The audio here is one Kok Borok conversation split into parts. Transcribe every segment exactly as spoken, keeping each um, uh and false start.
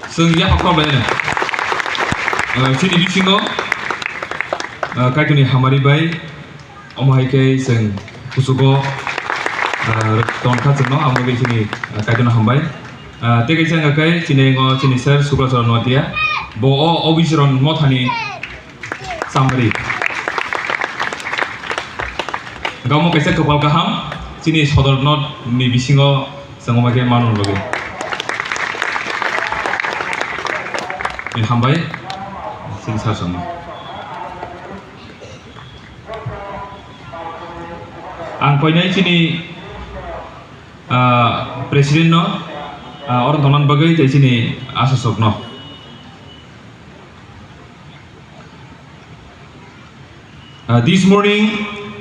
Chwng yaphak khorokbai nai. Ah, chini bisingo, ah, Kaitorni hamari bai, omo hai khe chwng kuchugo, ah, tongkha chwngno, amo bagwi chini, ah, Kaitorno hambai. Ah, tei kaisa wngkha khe chini ngo chini sir Sukrachara Noatia, bo o Obichron mothani Samari. Gamo kaisa kwpal kaham, chini Sodor North ni bisingo chwng omo khe manwi bagwi. Ni hambai, chini sir chwngno. Ang koinai chini, ah, president no, ah, oro tongna bagwi tei chini asosok no. Uh, this morning,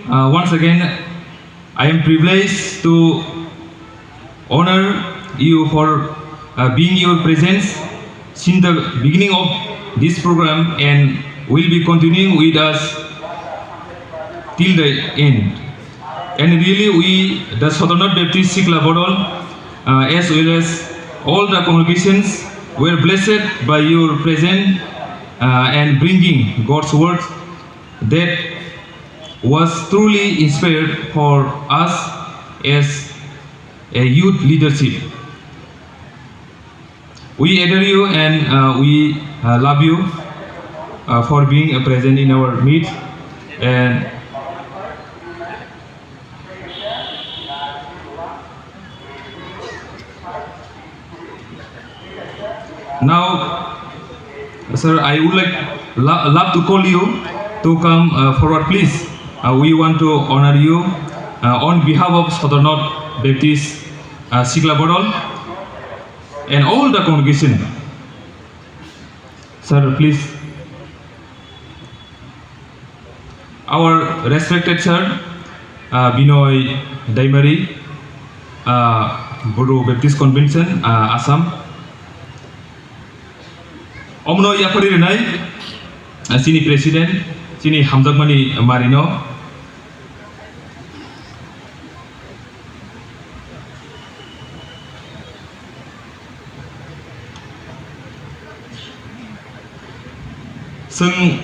uh, once again, I am privileged to honor you for, uh, being your presence since the beginning of this program and will be continuing with us till the end. And really, we, the Sodor North Baptist Sikla Bodol, uh, as well as all the congregations, were blessed by your presence, uh, and bringing God's word that was truly inspired for us as a youth leadership. We adore you and, uh, we, uh, love you, uh, for being, uh, present in our midst. And now, sir, I would like, lo-, love to call you to come, uh, forward, please. Uh, we want to honor you, uh, on behalf of Sodor North Baptist, uh, Sikla Bodol and all the congregation. Sir, please. Our respected sir, uh, Binoy Daimari, uh, Bodo Baptist Convention, uh, Assam. Omno yapari rinai, uh, chini president, chini hamjakmani marino. Chwng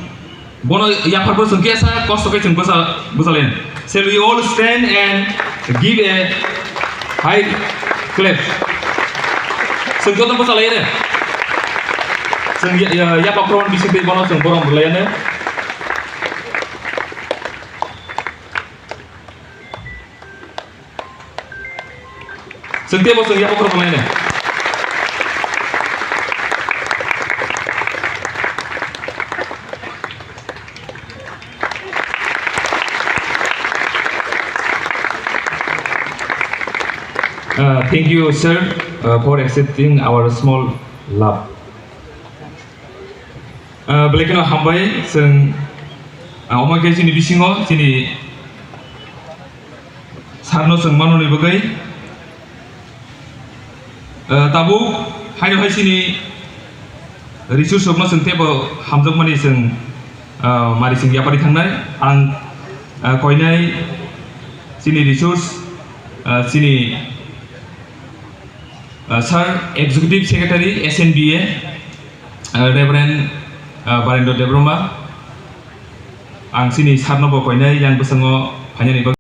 bono yapharbo chwng kesa kosto khe chwng bwsa-, bwsalayan. Shall we all stand and give a high clap? Chwng joto bwsalayan. Chwng ya-, ya-, yaphak khoroknwi bisingtwi bono chwng borom rwlayan. Chwng teibo chwng yaphak khoroknwi nai. Uh, thank you, sir, uh, for accepting our small love. Ah, belai kheno hambai chwng, ah, omo khe chini bisingo chini sir no chwng manoni bagwi. Ah, tabuk haino hai chini resource rokno chwng teibo hamjakmani chwng, ah, mari chwng yapari thangnai. Ang, ah, koinai chini resource, ah, chini, ah, sir, Executive Secretary, S N B A, ah, Reverend, ah, Barendra Debbarma, ang chini sir no bo koinai yang bwskango phainani bagwi.